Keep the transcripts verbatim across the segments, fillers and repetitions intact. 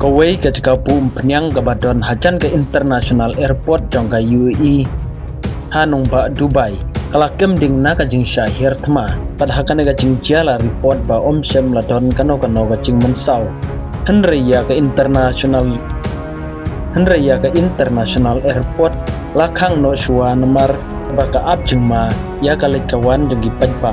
Kawei ka jaka buh umphniang kaba don hajan ka International Airport jong ka U A E ha nongbah Dubai ka la kem ding na ka jingshah hiar thma. Bad ha kane ka jingjia la report ba ym shym la don kano kano ka jingmynsaw. Hynrei ïa ka international hynrei ïa ka International Airport la khang noh shuwa namar ba ka ap jingma ïa ka leit ka wan jong ki paidbah.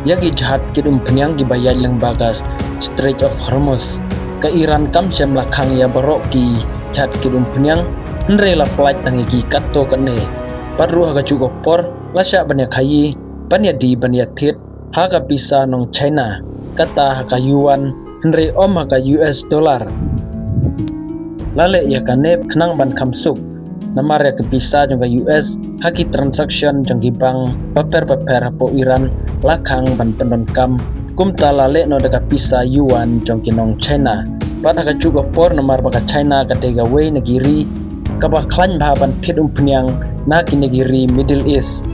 Ïa ki jahaj kit umphniang kiba ïaid lyngba ka Strait of Hormuz, ka Iran kam shym la khang ïa baroh ki jahaj kit umphniang, hynrei la pyllait tang ïa ki katto katne. Bad ruh ha kajuh ka por la shah ban ïa khaïi, ban ïa die, ban ïa thied ha ka pisa nong China, kata ha ka yuan, hynrei ym ha ka U S dollar. La leh ïa kane khnang ban kham suk namar ïa ka pisa jong ka U S ha ki transaction jong ki bank bapher bapher hapoh Iran la khang ban pyndonkam. Kumta la leh noh da ka pisa yuan jong ki nong China. Bad ha kajuh ka por namar ba ka China ka dei kawei na ki ri kaba khlaiñ bha ban thied umphniang na kine ki ri Middle East.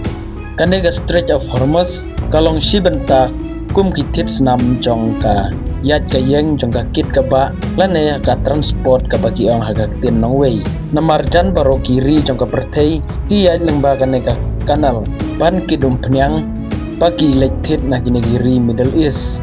Kane ka Strait of Hormuz ka long shi bynta kum ki thied snam jong ka ïaid ka ïeng jong ka kit ka bah lane ka transport kaba ki ong ha ka ktien nongwei. Namar jan baroh ki ri jong ka pyrthei ki ïaid lyngba kane ka canal ban kit umphniang ba ki leit thied na kine ki ri Middle East.